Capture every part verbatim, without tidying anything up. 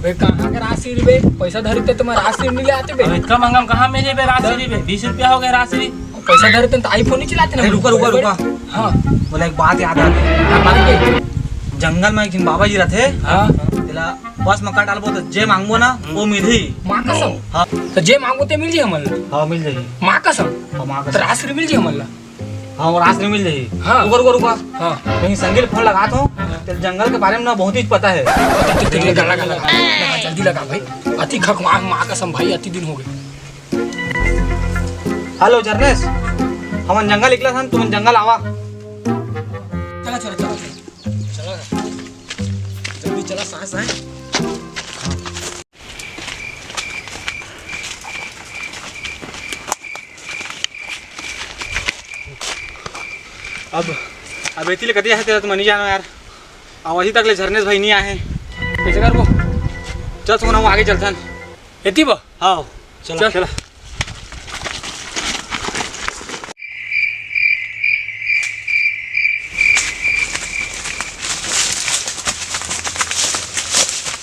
बे, कहाँ के राजश्री बे? पैसा धरे ते तुम्हार राजश्री मिले आते बे। अब इतना महंगा में कहाँ मिले बे राजश्री बे? बीस रुपया हो गया राजश्री। पैसा धरे ते तो iPhone नहीं चलाते ना। अरे, रुका, रुका, रुका। हाँ। बोला, एक बात याद आ गई। हाँ, बात के? जंगल में एक झिन बाबा जी रथे। हाँ। तेला बस में कर डालबो तो जे मांगबो ना, वो मिलही। माँ कसम। हाँ। तो जे मांगबो ते मिल जाही हमन ला। हाँ, मिल जाही। माँ कसम। हाँ, माँ तो कसम। राजश्री मिल जाही हमन ला। हाँ, वो राजश्री मिल जाही। हाँ। रुका, रुका, रुका। हाँ। कहीं संगी ल फोन लगात हों, हाँ। तेला जंगल के बारे में ना बहुत ही पता है। ठीक, ठीक, ठीक, लगा, लगा, लगा। लगा, जल्दी लगा भाई। अति खक माँ, माँ कसम भाई, अति दिन हो गए। हेलो झरनेश, हमन जंगल निकलत हन, तुमन जंगल आवा। चला, चला, चला, चला। चला। जल्दी चला, सांस आए। अब, अब एती ले कति आए तेला तो मैं नहीं जानो यार। अब अभी तक ले झरनेश भाई नहीं आए हैं। कैसे करबो? चल सोना, वो आगे चलथन। एती बा? हाँ, चला, चल। चला।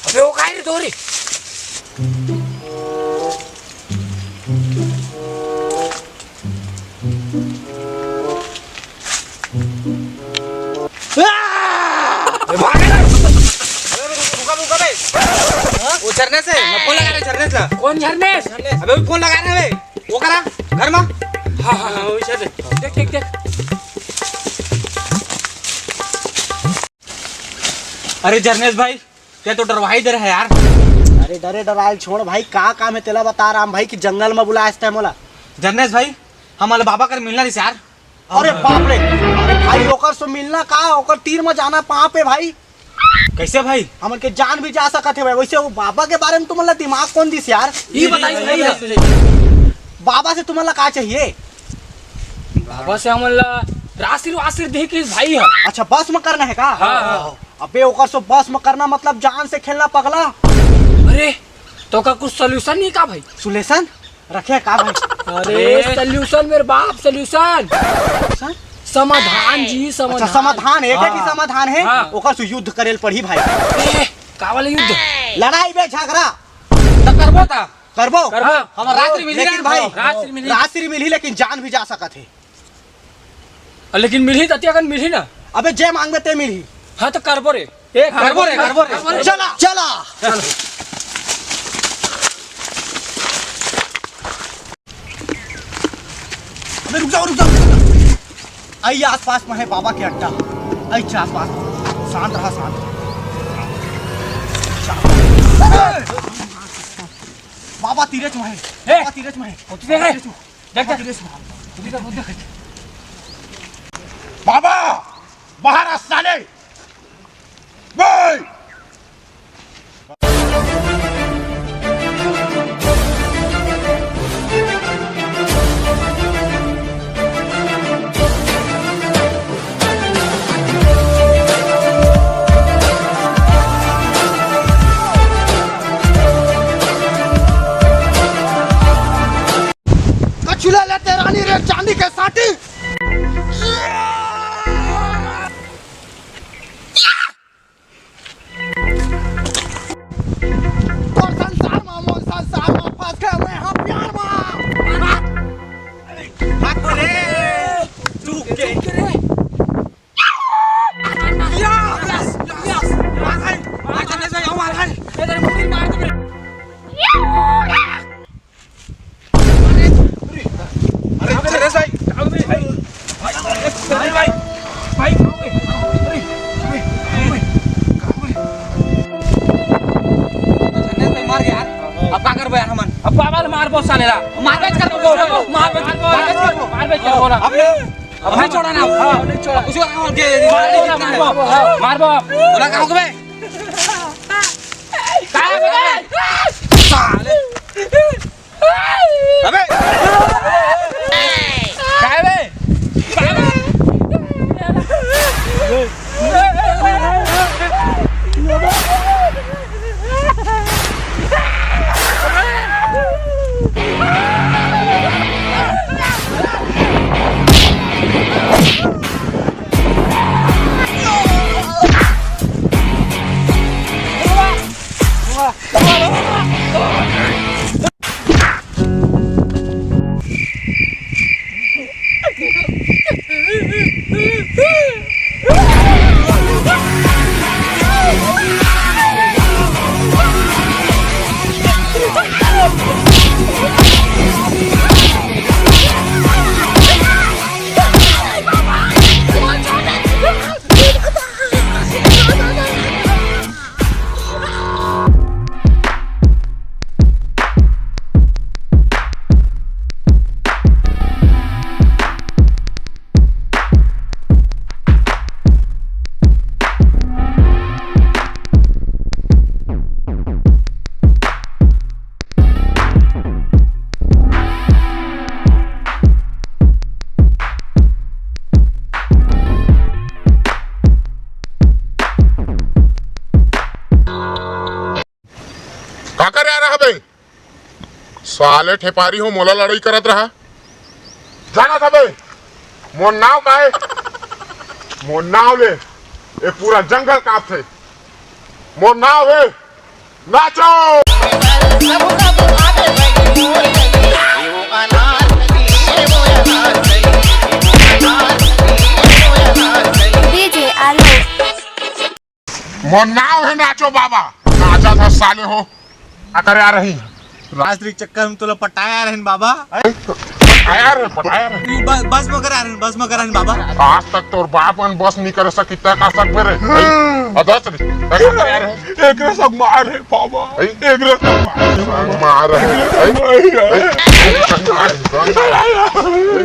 अबे वो काय रे तोरी? रुका, रुका बे। वो झरनेश, मैं फोन लगा रहा हूँ झरनेश ला। कौन झरनेश? अबे वो फोन लगा रहा है बे। वो करा, घर में। हाँ, हाँ, हाँ, वो इधर है। देख, देख, देख। अरे झरनेश भाई, तें तो डरवाही दे रहे यार। अरे डरे डरायल छोड़ भाई, का काम है तेला बता राम भाई कि जंगल में बुलाए हस तें मोला। झरनेश भाई, हमन ला बाबा कर मिलना रहिस यार। अरे बाप रे, अरे भाई ओकर से मिलना का, ओकर तीर में जाना पाप है भाई। कैसे भाई? हमन के जान भी जा सकत है भाई। वैसे वो बाबा के बारे में तुमन ला दिमाग कौन दिस यार? ये बताइए, ये बताइए। बाबा से तुमन ला का चाहिए? बाबा से हमन ला राशि वाशि दे के भाई है। अच्छा, बस में करना है का? हाँ, हाँ। अबे ओकर से बस में करना मतलब जान से खेलना पगला। अरे, तो का कुछ solution नहीं का भाई? Solution? रखे का भाई? अरे, अरे। Solution मेरे बाप, solution। Solution? समाधान जी, अच्छा, समाधान। समाधान है, एक ही हाँ। समाधान है, हाँ। ओकर से युद्ध करे ल पड़ी भाई। ए, का वाला युद्ध? लड़ाई बे झगड़ा। त करबो ता? करबो? करबो। हाँ। हमर राशि मिलही लेकिन ना? भाई, राशि मिलही। राशि मिलही लेकिन जान भी जा सकत है। लेकिन मिलही त अतिया कन मिलही ना। अबे जे मांगबे ते मिलही। हाँ त करबो रे। ए, करबो रे, करबो रे। चला, चला। चल। अबे रुक जाओ, रुक जाओ, रुक जाओ। आई आसपास में है बाबा के अड्डा। आई आसपास। शांत रहा, शांत। बाबा तीरच में है। ए! बाबा तीरच में है। होती देख रे। देख, देख। बाबा, बाहर आ साले। बे! कछुला लेते रानी रे चांदी के साटी। तोर संसार मा, मोर संसार मा, फंस गए मैं हम प्यार मा। भाग रे, चूक के। या, यस, यस, मार भाई, मार भाई, मार भाई। इधर मुड़ी मार दे। अरे, अरे, अरे, भाई, भाई, भाई, भाई, भाई, अरे, अरे, अरे, अरे, अरे, मार यार। अब का करबो यार हमन? अब बाबा ल मारबो साले ला। मारबे करबो, मारबे, मारबे करबो, मारबे करबो ना। अब, अब नहीं छोड़ा ना। हाँ, नहीं छोड़ा। कुछ और के मारबो, मारबो, मारबो। बोला का हो गए? का हो गए? साले। अबे! काय बे? साले ठेपारी हो, मोला लड़ई करत रहा। जाना था बे, मोर नाव का है? मोर नाव ले, ये पूरा जंगल कांपथे। मोर नाव है नाचो। DJ आलोक। मोर नाव है नाचो बाबा। नाचा था साले हो। अकर आ रही। रात्रि चक्कर में तोला पटाया रहन बाबा। पटाया रे, पटाया रे। तू ब-, बस में करा रहन, बस में करा रहन बाबा। आज तक तोर बाप मन बस नहीं कर सकी, तै का सकबे रे? अदस रे, तै का करे रे? एकरे सब मार है बाबा। हैं? एकरे सब मार है। मार है। हैं?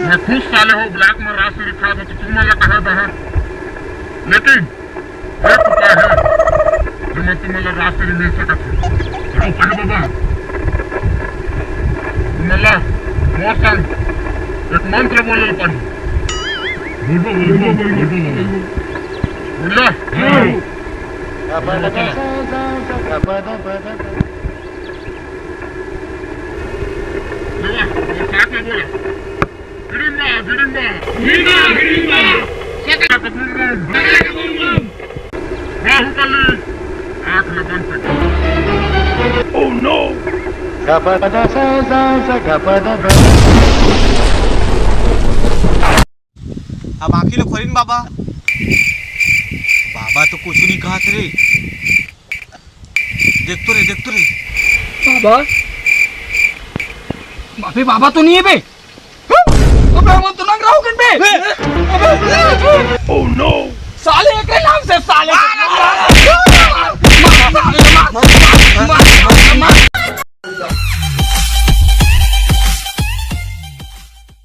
मैं खुश साले हो, ब्लैक में राशि लिखा था, तो तुम मला कहा बाहर। लेकिन एक उपाय है, जेमा तुमन ला राशि मिल सकत हे। का उपाय हे बाबा? तुमन ला मोर संग एक मंत्र बोले ल पड़ही। बोलबो, बोलबो, बोलबो, बोलबो। बोलिया? बोला, बोला। बोला, बोला, बोला। हिडिंबा, हिडिंबा। हिडिंबा, हिडिंबा। सकल के बम बम। सकल के बम बम। बाहुबली, आँख ल बंद कर। Oh no! अब आँखी ल खोलिन बाबा। बाबा तो कुछ नहीं कहत रे। देख तो रे, देख तो रे। बाबा, बाबे, बाबा तो नहीं है बे।